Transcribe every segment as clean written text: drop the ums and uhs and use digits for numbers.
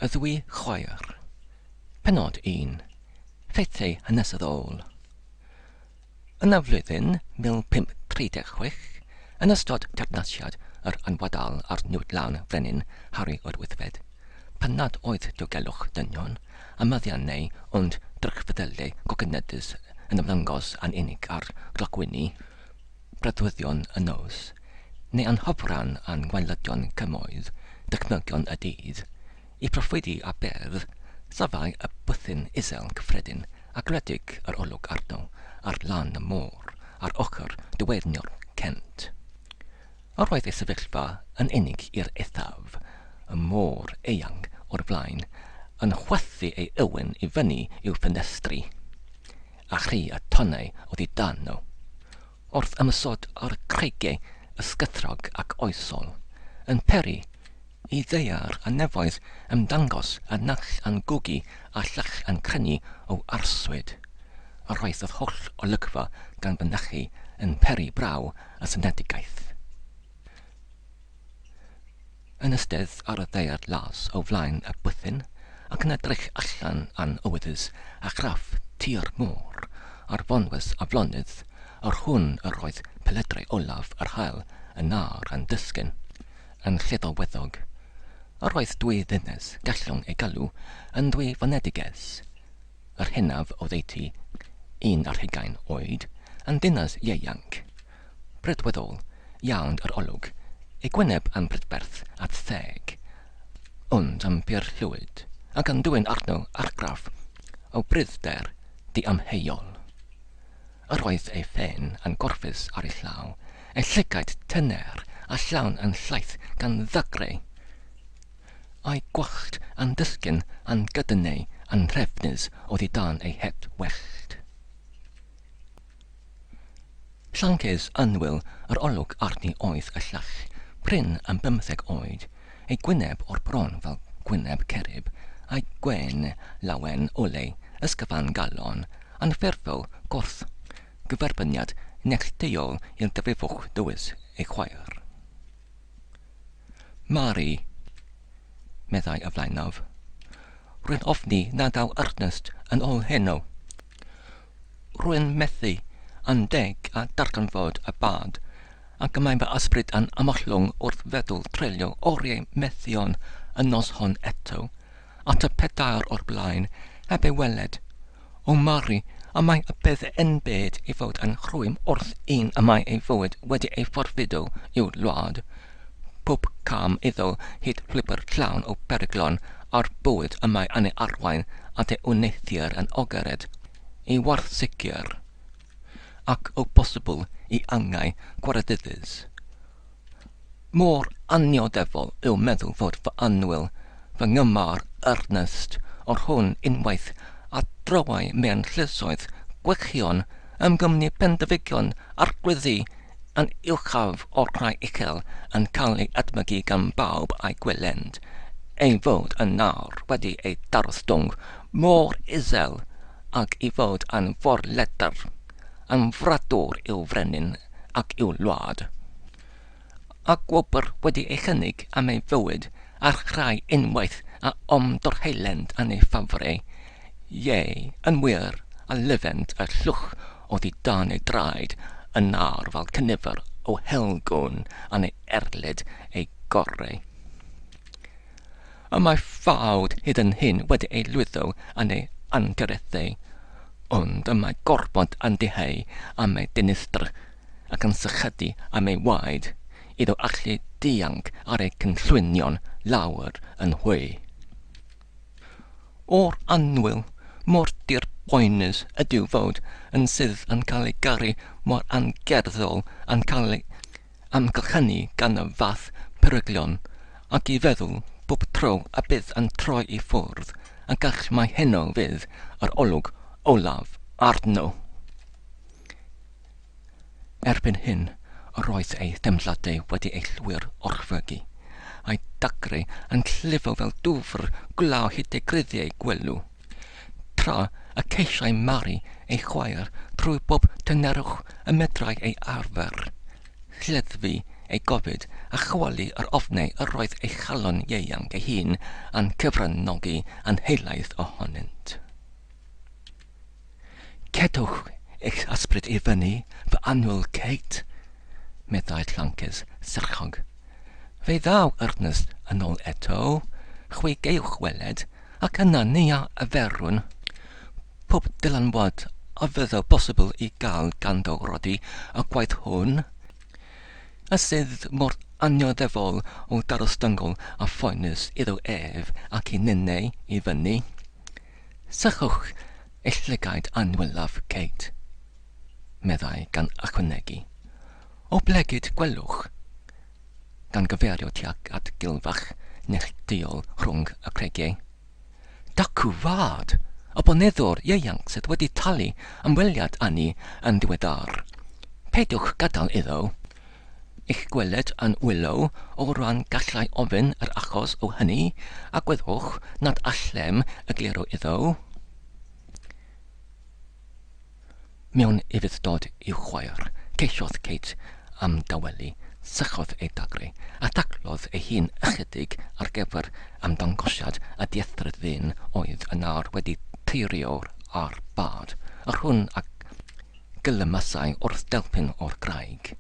Y Ddwy Chwaer. Pennod 1. Ffeithiau Hanesyddol. Yn y flwyddyn 1536, yn ystod teyrnasiad yr anwadal a'r niwdlawn frenin Harri yr Wythfed, pan nad oedd diogelwch dynion a meddiannau ond drychfeddyliau gogyneddus yn ymddangos yn unig ar glogwyni, breuddwydion y nos, neu anhofran a'n gwaelodion cymoedd, dychmygion y dydd, i proffwydi a beirdd, safai y bwthyn isel cyffredin a gwledig yr olwg arno ar lan y môr ar ochr dwyreiniol Kent. Yr oedd ei sefyllfa yn unig i'r eithaf, y môr eang o'r flaen yn chwythu ei ywyn i fyny i'w ffenestri, a chri y tonnau oddi dano. Wrth ymosod ar y creigiau ysgythrog ac oesol, yn peri i ddaear a nefoedd ymddangos a naill yn gwgu a llall yn crynu o arswyd. Yr oedd yr holl olygfa gan fynychu yn peri braw a synedigaeth. Yn eistedd ar y ddaear las o flaen y bwthyn, ac yn edrych allan an awyddus a chraff tua'r môr, ar fonwes aflonydd, yr hwn yr oedd pelydrau olaf yr haul yn awr yn disgyn, yn lleddol-weddog. Yr oedd dwy ddynes, gallwn eu galw yn ddwy foneddiges, yr henaf oddeutu un ar hugain oed, yn ddynes ieuanc, Prydweddol iawn yr olwg, ei gwyneb yn brydferth a theg, ond yn bur llwyd, ac yn dwyn arno argraff o brudd-der diamheuol. Yr oedd ei phen yn gorffwys ar ei llaw, ei llygaid tyner a llawn yn llaith gan ddagrau, a'i gwallt yn disgyn yn gydnau anhrefnus oddi dan ei het wellt. Llangces annwyl yr olwg arni oedd y llall, prin yn bymtheg oed, ei gwyneb o'r bron fel gwyneb cerib, a'i gwên lawen oleu ysgyfan galon, anffurfiol gwrth gyferbyniad neilltuol i'r difrifwch dwys ei chwaer. Mari, meddai y flaenaf, rwy'n ofni na ddaw Ernest yn ôl heno. Rwy'n methu yn deg â darganfod y bad, ac y mae fy ysbryd yn ymollwng wrth feddwl treulio oriau methion y nos hon eto, at y pedair o'r blaen, heb ei weled. O Mari, y mae y peth enbyd i fod yn rhwym wrth un y mae ei fywyd wedi ei fforffido i'w wlad, pob cam iddo hyd llwybr llawn o beryglon a'r bywyd y mae yn ei arwain at ei wneuthur yn ogered i warth sicr, ac o bosibl i angau gwareduddus. Mor annioddefol yw meddwl fod fy annwyl, fy ngymar Ernest, o'r hwn unwaith a drowai mewn llysoedd gwychion ym nghwmni pendefigion arglwyddi yn uchaf o'r rhai uchel yn cael ei edmygu gan bawb a'i gwelent, ei fod yn nawr wedi ei darostwng mor isel ag i fod yn forledr, yn fradwr i'w frenin ac i'w wlad. A gwobr wedi ei chynnig am ei fywyd a'r rhai unwaith a ymdorheulent yn ei ffafr, ie, yn wir, a lyfent y llwch oddi dan ei draed yn awr fel cynifer o helgwn yn ei erlid ei goreu. Y mae ffawd hyd yn hyn wedi ei lwyddo yn ei angerethau, ond y mae gormod yn diheu am ei dinistr ac yn sychedu am ei waed, iddo allu dianc ar ei cynllwynion lawer yn hwy. O'r annwyl, mor dir boenus ydyw fod yn sydd yn cael ei garu mor angerddol yn cael ei amgylchynu gan y fath peryglion, ac i feddwl bob tro y bydd yn troi i ffwrdd, y gall mai heno fydd yr olwg olaf arno. Erbyn hyn, yr oedd ei theimladau wedi ei llwyr orchfygu, a'i dagrau yn llifo fel dwfr gwlaw hyd ei gruddiau gwelw. Tra y ceisiai Mari ei chwaer trwy bob tynerwch y medrai ei arfer, lleddfu ei gofid a chwalu yr ofnau yr oedd ei chalon ieuanc ei hun yn cyfranogi yn helaeth ohonynt. Cedwch eich ysbryd i fyny, fy annwyl Kate, meddai llynges serchog. Fe ddaw Ernest yn ôl eto, chwi gewch weled, ac yna ni a aferwn pob dylanwad a fyddo bosibl i gael ganddo roddi y gwaith hwn, a sydd mor annioddefol o darostyngol a phoenus iddo ef ac i ninnau i fyny. Sychwch eich llygaid anwylaf, Kate, meddai gan ychwanegu, oblegid gwelwch, gan gyfeirio tuag at gilfach neilltuol rhwng y creigiau. Dacw fad! Y boneddwr ieuanc sydd wedi talu ymweliad â ni yn ddiweddar. Peidiwch gadael iddo eich gweled yn wylo o ran gallai ofyn yr achos o hynny, a gwyddwch nad allem egluro iddo. Mewn ufudd-dod i'w chwaer, ceisiodd Kate ymdawelu, sychodd ei dagre, a thaclodd ei hun ychydig ar gyfer ymddangosiad y dieithryd ddyn oedd yn awr wedi teirio ar bad, yr hwn a gylymasai wrth delpyn o'r graig,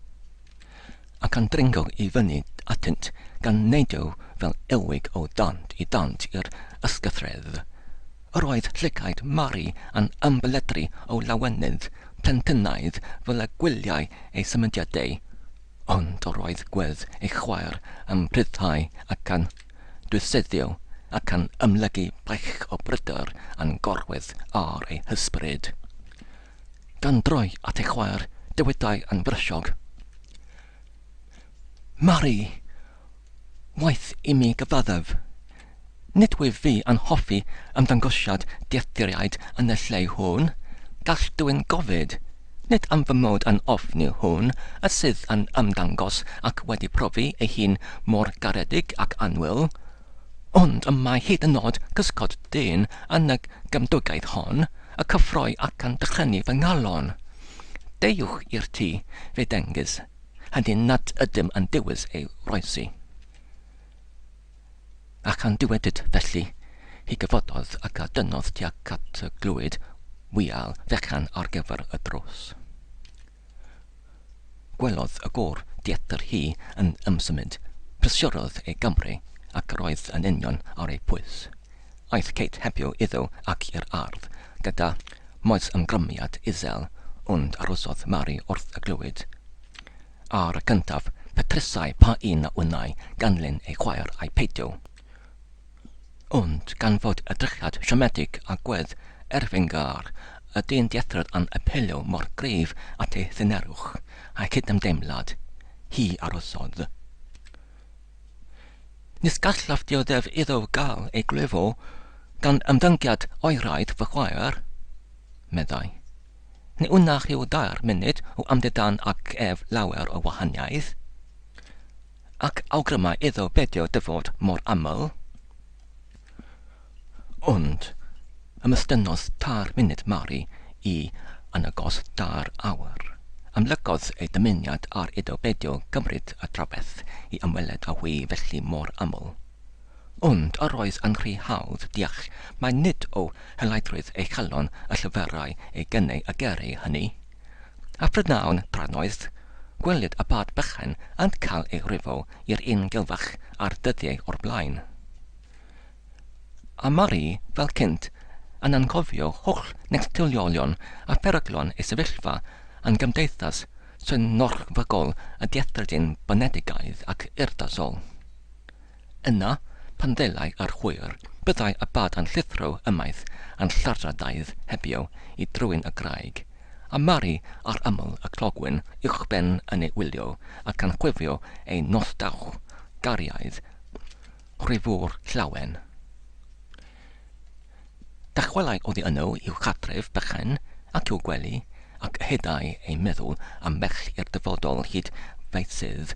ac yn dringo i fyny atynt gan neidio fel ewig o ddant i ddant i'r ysgythredd. Yr oedd llygaid Mari yn ymbelydru o lawenydd plentynnaidd fel y gwyliai ei symudiadau, ond yr oedd gwedd ei chwaer yn pruddhau ac yn dwysyddio ac yn ymlygu baich o bryder yn gorwedd ar ei hysbryd. Gan droi at ei chwaer, dywedai yn frysiog, Mari! Waeth i mi gyfaddef, nid wyf fi yn hoffi ymddangosiad dieithriaid yn y lle hwn, gall dwyn gofid, nid am fy mod yn ofni hwn y sydd yn ymddangos ac wedi profi ei hun mor garedig ac annwyl, ond y mae hyd yn nod cysgod dyn yn y gymdogaeth hon, y cyffroi ac yn dychrynnu fy nghalon. Deuwch i'r tŷ, fe ddengys. Hynny nad ydym yn dewis ei roesi. A chan dywedyd felly, hi gyfododd ac a dynnodd tuag at y glwyd wial fechan ar gyfer y drws. Gwelodd y gŵr dieithr hi yn ymsymud, prysurodd ei Gymru ac yr oedd yn union ar ei phwys. Aeth Kate hebio iddo ac i'r ardd, gyda moesymgrymiad isel, ond arosodd Mari wrth y glwyd. Ar y cyntaf, petrusai pa un a wnâi ganlyn ei chwaer ai peidio. Ond gan fod edrychiad siomedig a gwedd erfyngar y dyn dieithr yn apelio mor gryf at ei thynerwch a'i chydymdeimlad, hi arosodd. Nis gallaf dioddef iddo gael ei glwyfo gan ymddygiad oeraidd fy chwaer, meddai. Ni wna rhyw dair munud o ymddiddan ag ef lawer o wahaniaeth, ac awgryma iddo beidio dyfod mor aml. Ond ymestynnodd tair munud Mari i yn agos dair awr. Amlygodd ei dymuniad ar iddo beidio cymryd y drafferth i ymweled â hwy felly mor aml. Ond yr oedd yn rhy hawdd deall mai nid o helaethrwydd ei chalon y lleferai ei gennau y geiriau hynny. A phrydnawn drannoeth, gwelid y bad bychan yn cael ei rifo i'r un gilfach â'r dyddiau o'r blaen. A Mari, fel cynt, yn anghofio holl neilltuolion a pheryglon ei sefyllfa yn gymdeithas synhorfygol y dieithdyn boneddigaidd ac urddasol. Yna, pan ddelai yr hwyr, byddai y bad yn llithro ymaith yn lladradaidd hebio i drwyn y graig, a Mari ar ymyl y clogwyn uwchben yn ei wylio ac yn chwifio ei nostalch gariaidd Rhifwr llawen. Dychwelai oddi yno i'w chartref bychan ac i'w gwely, ac ehedai ei meddwl ymhell i'r dyfodol hyd feysydd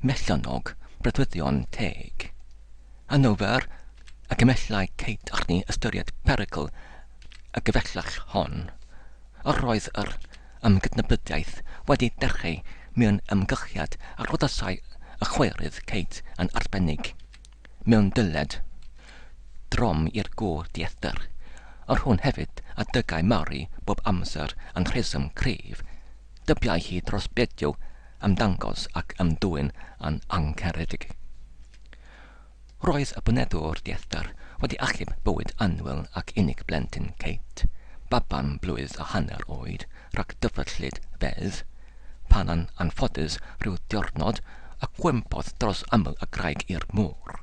mellonog breuddwydion teg. Yn ofer y cymhellai Kate arni ystyried perygl y gyfellach hon. Yr oedd yr ymgydnabyddiaeth wedi dechreu mewn ymgyrchiad a rhoddasai y chwaerydd Kate yn arbennig mewn dyled drom i'r gŵr dieithr, yr hwn hefyd a dygai Mari bob amser yn rheswm cryf, dybiai hi dros beidio ymddangos ac ymddwyn yn angharedig. Roedd y boneddwr dieithr wedi achub bywyd annwyl ac unig blentyn Kate, baban blwydd a hanner oed, rhag dyfrllyd fedd, pan yn anffodus rhyw ddiwrnod y cwympodd dros ymyl y graig i'r môr.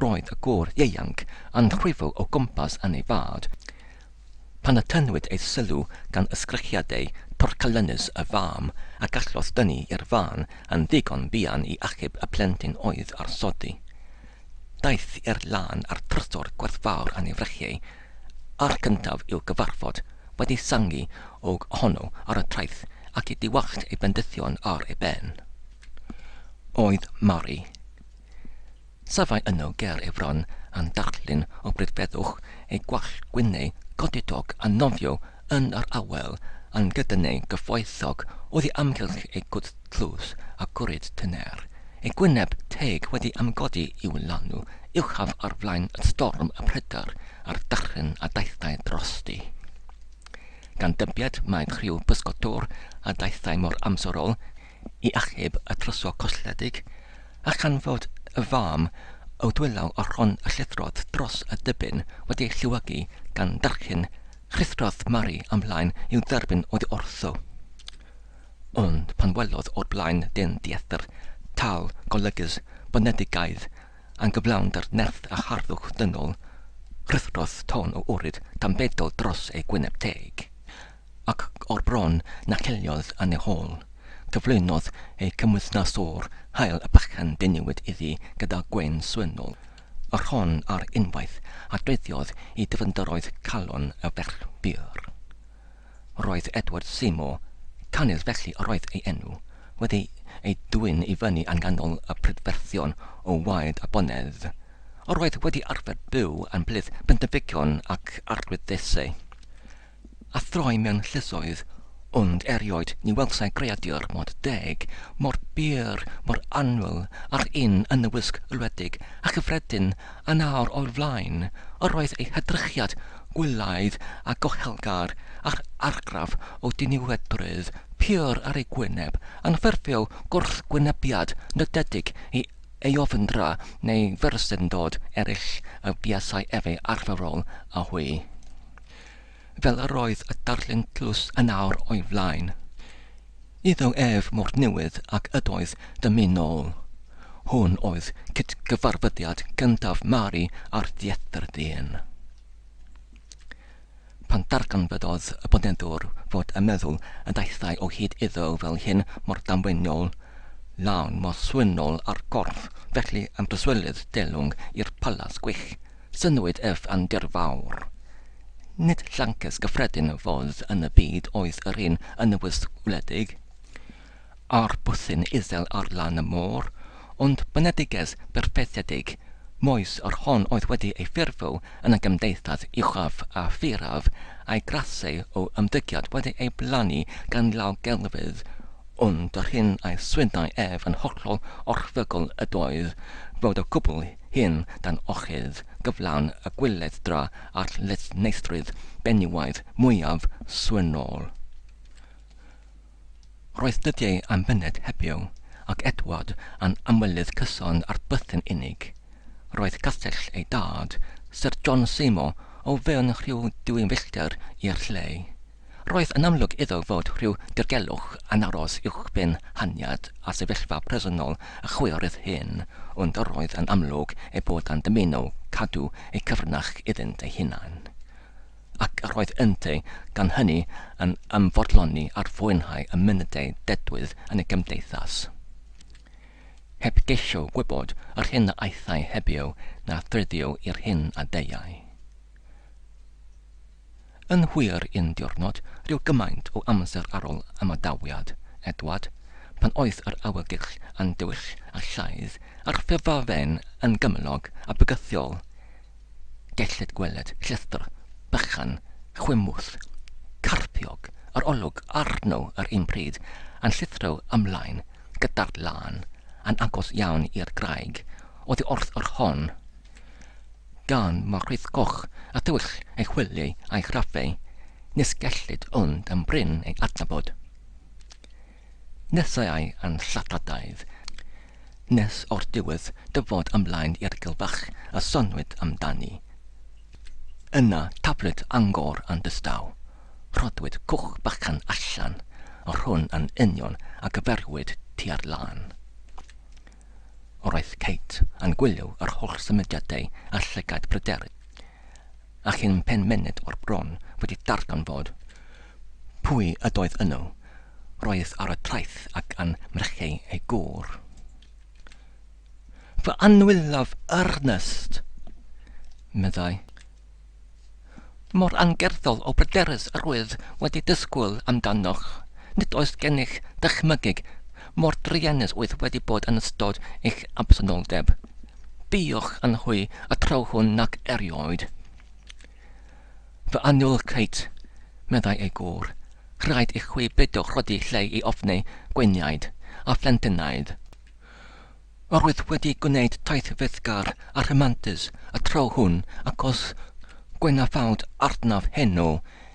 Roedd y gŵr ieuanc yn rhwyfo o gwmpas yn ei fad, Pan y tynnwyd ei sylw gan ysgrechiadau torcalonnus y fam, a gallodd dynnu i'r fan yn ddigon buan i achub y plentyn oedd ar sodi. Daeth i'r lan a'r trysor gwerthfawr yn ei freichiau, a'r cyntaf i'w gyfarfod, wedi sangu o ohono ar y traeth ac i diwallt ei bendithion ar ei ben. Oedd Mari. Safai yno ger ei fron yn darlun o brydferthwch ei gwallt gwyneu godidog a nofio yn yr awel yn gydynnau gyfoethog oddi amgylch ei gwddf tlws a gwrid tyner, ei gwyneb teg wedi ymgodi i'w lanw uchaf ar flaen y storm y pryder a'r dychryn a daethai drosti. Gan dybied mai rhyw bysgotwr a daethai mor amserol i achub y trysor colledig, a chanfod y fam o dwylaw yr hon y llithrodd dros y dibyn wedi ei llewygu gan ddarllen, rhuthrodd Mari ymlaen i'w dderbyn oddi wrtho. Ond pan welodd o'r blaen dyn dieithr, tal, golygus, boneddigaidd, yn gyflawnder nerth a harddwch dynol, rhuthrodd tôn o orid tanbeidol dros ei gwyneb teg. ac o'r bron na cheliodd yn ei hôl. Cyflwynodd ei cymwynaswr hael y bachgen diniwed iddi gyda gwên swynol, yr hon ar unwaith a dreiddiodd i dyfnderoedd calon y ferch bur. Roedd Edward Seymour, canys felly yr oedd ei enw, wedi ei dwyn i fyny yn nghanol y prydferthion o waed a bonedd. Yr oedd wedi arfer byw yn mhlith bendefigion ac arglwyddesau. A throi mewn llysoedd, ond erioed ni welsai greadur mor deg, mor bur, mor annwyl â'r un yn y wisg wledig a chyffredin yn awr o'i flaen. Yr oedd ei hedrychiad gwylaidd a gochelgar, a'r argraff o diniwedrwydd pur ar ei gwyneb, yn ffurfio gwrthwynebiad nodedig i eofndra neu fersyndod eraill y buasai efe arferol â hwy. Fel yr oedd y darlun tlws yn awr o'i flaen. Iddo ef mor newydd ag ydoedd dymunol. Hwn oedd cydgyfarfyddiad cyntaf Mari â'r dieithr ddyn. Pan darganfyddodd y boneddwr fod y meddwl y daethai o hyd iddo fel hyn mor damweiniol, lawn mor swynol â'r corff, felly yn breswylydd deilwng i'r palas gwych, Synnwyd ef yn dirfawr. Nid llangces gyffredin fodd yn y byd oedd yr un yn y wisg wledig, a'r bwthyn isel ar lan y môr, ond benediges berffeithiedig, moes yr hon oedd wedi ei ffurfio yn y gymdeithas uchaf a phuraf, a'i grasau o ymddygiad wedi ei blannu gan law gelfydd, Ond yr hyn a'i swynai ef yn hollol orchfygol ydoedd, fod y cwbl hyn dan orchudd gyflawn y gwyleidd-dra a'r ledneisrwydd benywaidd mwyaf swynol. Roedd dyddiau am fyned hebio, ac Edward yn ymwelydd cyson â'r bythyn unig. Roedd castell ei dad, Syr John Seymour, o fewn rhyw ddwy filltir i'r lle. Roedd yn amlwg iddo fod rhyw dirgelwch yn aros uwchben haniad a sefyllfa presennol y chwiorydd hyn, ond yr oedd yn amlwg ei bod yn dymuno cadw eu cyfrinach iddynt eu hunain. Ac yr oedd ynte gan hynny yn ymfodloni ar fwynhau y munudau dedwydd yn y gymdeithas. Heb geisio gwybod yr hyn a aethai hebio na threiddio i'r hyn a deuai. Yn hwyr un diwrnod, rhyw gymaint o amser ar ôl ymadawiad Edward, pan oedd yr awyrgylch yn dywyll a llaidd, a'r ffurfafen yn gymylog a bygythiol, gellid gweled llethr bychan chwimwth, carpiog. yr olwg arno yr un pryd, yn llithro ymlaen gyda'r lan, yn agos iawn i'r graig, oddi wrth yr hon, gan mor rhydd goch a thywyll ei hwyliau a'i chraffau, nis gellid ond yn brin ei adnabod. Nesaeai yn lladladaidd, nes o'r diwedd dyfod ymlaen i'r gilfach y soniwyd amdani. Yna taflwyd angor yn ddistaw, rhoddwyd cwch bychan allan, yr hwn yn union a gyfeiriwyd tua'r lan. Yr oedd Kate yn gwylio yr holl symudiadau â llygaid pryderus, a chyn pen munud o'r bron wedi darganfod pwy ydoedd yno, roedd ar y traeth ac yn mrechu ei gŵr. Fy anwylaf Ernest! meddai. Mor angerddol o bryderus yr wyf wedi disgwyl amdanoch. Nid oes gennych ddychmygu mor druenus wyf wedi bod yn ystod eich absenoldeb. Buoch yn hwy y tro hwn nac erioed. Fy annwyl Kate, meddai ei gŵr, rhaid i chwi beidio rhoddi lle i ofni gweiniaid a phlentynaidd. Yr wyf wedi gwneud taith feiddgar a rhamantus y tro hwn, ac os gwena ffawd arnaf heno,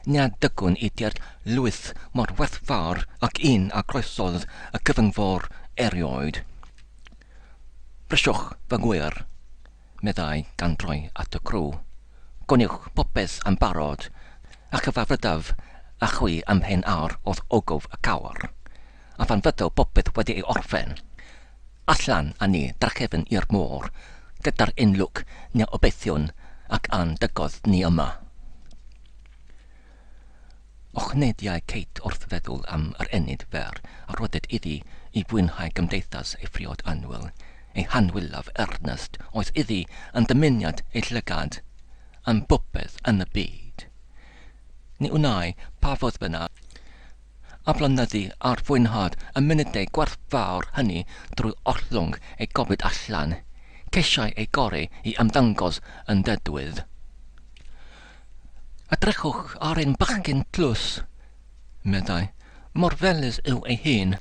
ni a dygwn i dir lwyth mor werthfawr ag un a groesodd y cyfyngfor erioed. Brysiwch, fy ngwyr, meddai gan droi at y cryw. Gwniwch popeth yn barod, a chyfarfyddaf â chwi ymhen awr wrth ogof y cawr. A phan fyddo popeth wedi ei orffen, allan â ni drachefn i'r môr, gyda'r un lwc ni a obeithiwn ac a'n dygodd ni yma. Ochneidiai Kate wrth feddwl am yr ennyd fer a roddid iddi i fwynhau gymdeithas ei phriod annwyl, ei hanwylaf Ernest oedd iddi yn dymuniad ei llygad, am bopeth yn y byd. Ni wnâi, pa fodd bynnag, aflonyddu ar fwynhad y munudau gwerthfawr hynny drwy ollwng ei gofid allan, ceisiai ei gorau i ymddangos yn ddedwydd. Edrychwch ar ein bachgen tlws, meddai, mor felys yw ei hun.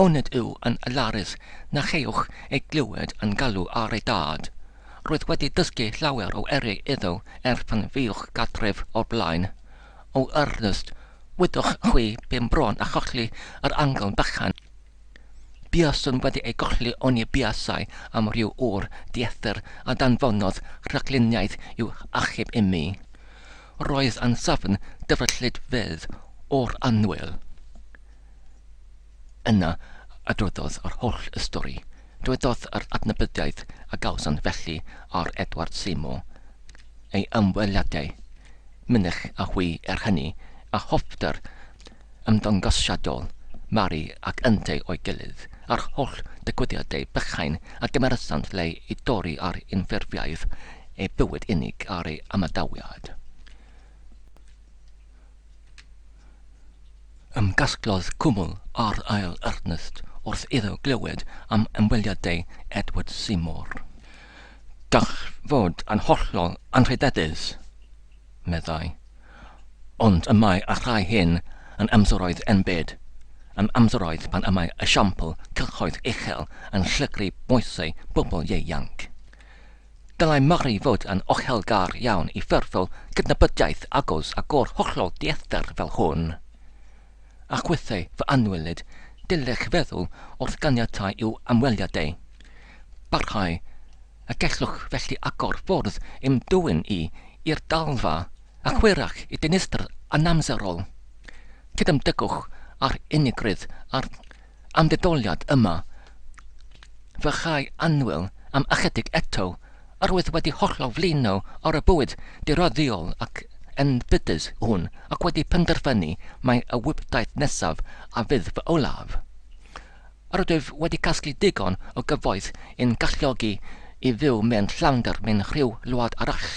Onid yw yn alarus na chewch ei glywed yn galw ar ei dad? Roedd wedi dysgu llawer o eiriau iddo er pan fuoch gartref o'r blaen. O Ernest, wyddoch chwi bum bron a cholli yr angel bychan? Buaswn wedi ei golli oni buasai am ryw ŵr dieithr a danfonodd rhagluniaeth i'w achub imi. Roedd yn safn dyfrllyd fedd o'r annwyl. Yna adroddodd yr holl ystori. Dywedodd yr adnabyddiaeth a gawsant felly ar Edward Seymour, ei ymweliadau mynych â hwy er hynny, a hoffter ymddangosiadol Mari ac yntau o'i gilydd, a'r holl ddigwyddiadau bychain a gymerasant le i dorri ar unffurfiaeth ei bywyd unig ar ei ymadawiad. Ymgasglodd cwmwl ar ail Ernest wrth iddo glywed am ymweliadau Edward Seymour. Gall fod yn hollol anrhydeddus, meddai. Ond y mae y rhai hyn yn amseroedd enbyd, yn amseroedd pan y mae esiampl cylchoedd uchel yn llygru moesau bobl ieuanc. Dylai Mari fod yn ochelgar iawn i ffurfio cydnabyddiaeth agos â gŵr hollol dieithr fel hwn. A chwithau, fy anwylyd, dylech feddwl wrth ganiatáu i'w ymweliadau barhau, y gellwch felly agor ffordd i'm dwyn i i'r dalfa, a hwyrach i dinistr anamserol. Cydymddygwch â'r unigrwydd a'r ymddidoliad yma, fy rhai annwyl, am ychydig eto, yr wyf wedi hollol flino ar y bywyd diroddiol ac enbydus hwn ac wedi penderfynu mai y wibdaith nesaf a fydd fy olaf. Yr ydwyf wedi casglu digon o gyfoeth i'm galluogi i fyw mewn llawnder mewn rhyw wlad arall.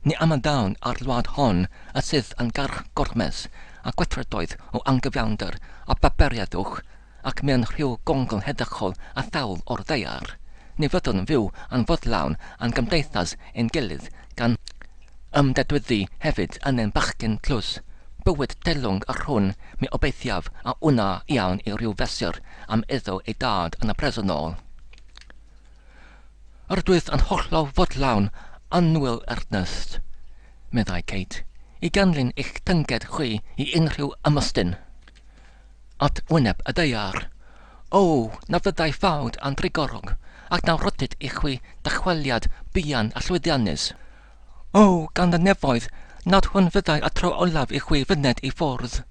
Ni ymadawn â'r wlad hon y sydd yn garch gormes a gweithredoedd o anghyfiawnder a barbariaethwch, ac mewn rhyw gongl heddychol a thawl o'r ddaear. Ni fyddwn fyw yn foddlawn yn gymdeithas ein gilydd gan ymddedwyddu hefyd yn ein bachgen tlws. Bywyd teilwng yr hwn mi obeithiaf a wna iawn i ryw fesur am iddo ei dad yn y presennol. Yr ydwyf yn hollol fodlawn, annwyl Ernest, meddai Kate, i ganlyn eich tynged chwi i unrhyw ymestyn. At wyneb y ddaear. O, na fyddai ffawd a'n drugorog, ac na roddid i chwi dychweliad buan a llwyddiannus. O, gan y nefoedd, nad hwn fyddai y tro olaf i chwi fyned i ffwrdd.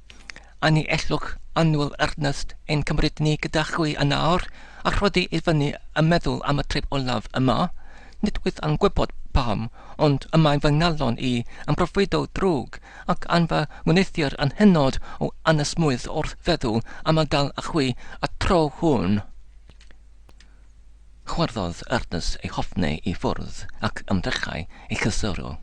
A ni ellwch, annwyl Ernest, ein cymryd ni gyda chwi yn awr, a rhoddi i fyny y meddwl am y trip olaf yma? Nid wyf yn gwybod pam, ond y mae fy nghalon i yn proffwydo drwg, ac an fy ngwneuthur yn hynod o anesmwyth wrth feddwl am adael â chwi y tro hwn. Chwarddodd Ernest ei hofnau i ffwrdd ac ymdrechai ei chysuro.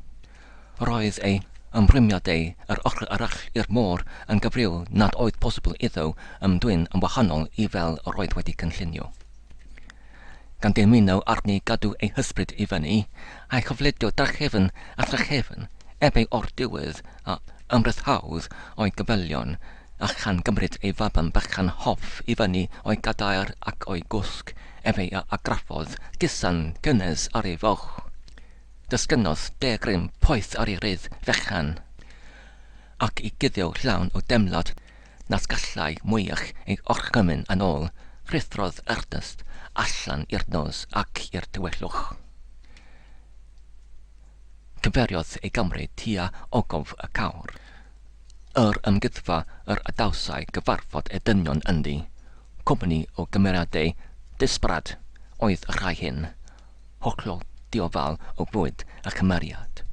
Roedd ei ymrwymiadau yr ochr arall i'r môr yn gyfryw nad oedd posibl iddo ymddwyn yn wahanol i fel yr oedd wedi cynllunio. Gan dymuno arni gadw ei hysbryd i fyny, a'i chofleidio drachefn a thrachefn, ebe o'r diwedd a ymryddhaodd o'i gyfeillion, a chan gymryd ei faban bychan hoff i fyny o'i gadair ac o'i gwsg, efe a argraffodd gusan gynnes ar ei foch. Disgynnodd daeargryn poeth ar ei rudd fechan, ac i guddio llawn o deimlad nas gallai mwyach ei orchymyn yn ôl, rhuthrodd Ernest allan i'r nos ac i'r tywyllwch. Cyfeiriodd ei Gymru tua Ogof y Cawr. Yr amgueddfa yr adawsai gyfarfod y dynion ynddi, cwmni o gymeriadau disbrad oedd y rhai hyn, hollol diofal o fwyd a chymeriad.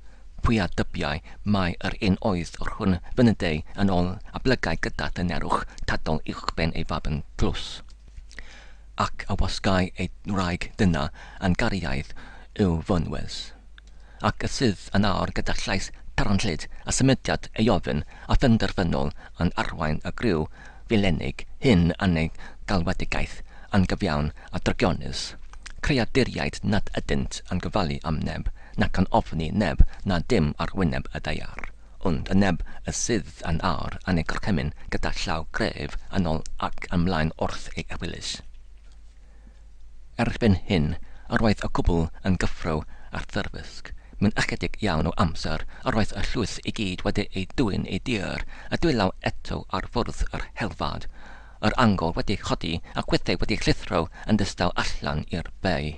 Pwy a dybiai mai yr un oedd yr hwn fynedai yn ôl a blygai gyda thynerwch tadol uwchben ei fab yn tlws, ac a wasgai ei wraig dyna yn gariaidd i'w fynwes? ac y sydd yn awr gyda llais taranllyd a symudiad eofn a phenderfynol yn arwain y griw filenig hyn yn eu galwedigaeth angyfiawn a drygionus, creaduriaid nad ydynt yn gofalu am neb, nac yn ofni neb na dim ar wyneb y ddaear, ond y neb y sydd yn awr yn eu gorchymyn gyda llaw gref yn ol ac ymlaen wrth ei ewyllys. Erbyn hyn, yr oedd y cwbl yn gyffro a therfysg. Mewn ychydig iawn o amser, yr oedd y llwyth i gyd wedi ei dwyn i dir, y dwylaw eto ar fwrdd yr helfad, yr angor wedi chodi a chwithau wedi llithro yn ddistaw allan i'r bay.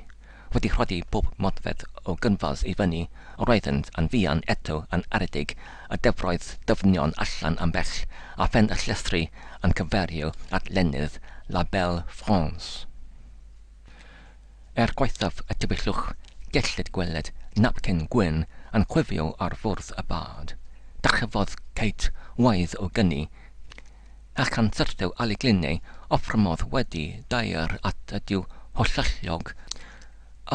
Wedi rhoddi pob modfedd o gynfas i fyny, yr oeddynt yn fuan eto yn aredig y dyfroedd dyfnion allan yn bell, a phen y llestri yn cyfeirio at lenydd La Belle France. Er gwaethaf y tywyllwch, gellid gweled napcyn gwyn yn chwifio ar fwrdd y bad. Dyrchafodd Kate waedd o gyni, a chan syrthio ar ei gliniau, offrymodd wedi daer at y Duw Hollalluog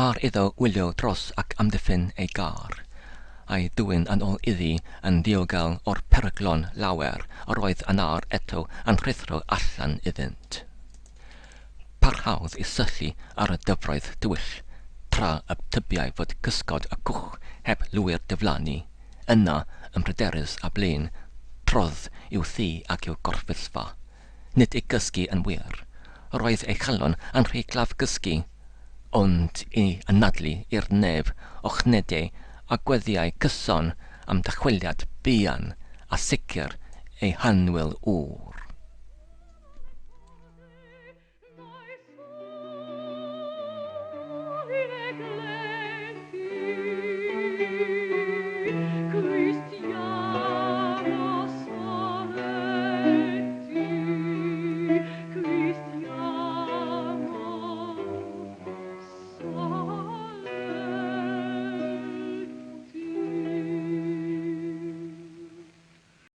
Ar iddo wylio dros ac amddiffyn ei gâr, a'i ddwyn yn ôl iddi yn ddiogel o'r peryglon lawer yr oedd yn awr eto yn rhuthro allan iddynt. Parhaodd i syllu ar y dyfroedd tywyll, tra y tybiai fod cysgod y cwch heb lwyr diflannu. Yna, yn bryderus a blin, trodd i'w thŷ ac i'w gorffwyllfa. Nid i gysgu yn wir. Yr oedd ei chalon yn rhy glaf gysgu, ond i anadlu i'r nef ochnedau a gweddïau cyson am ddychweliad buan a sicr ei hannwyl ŵr.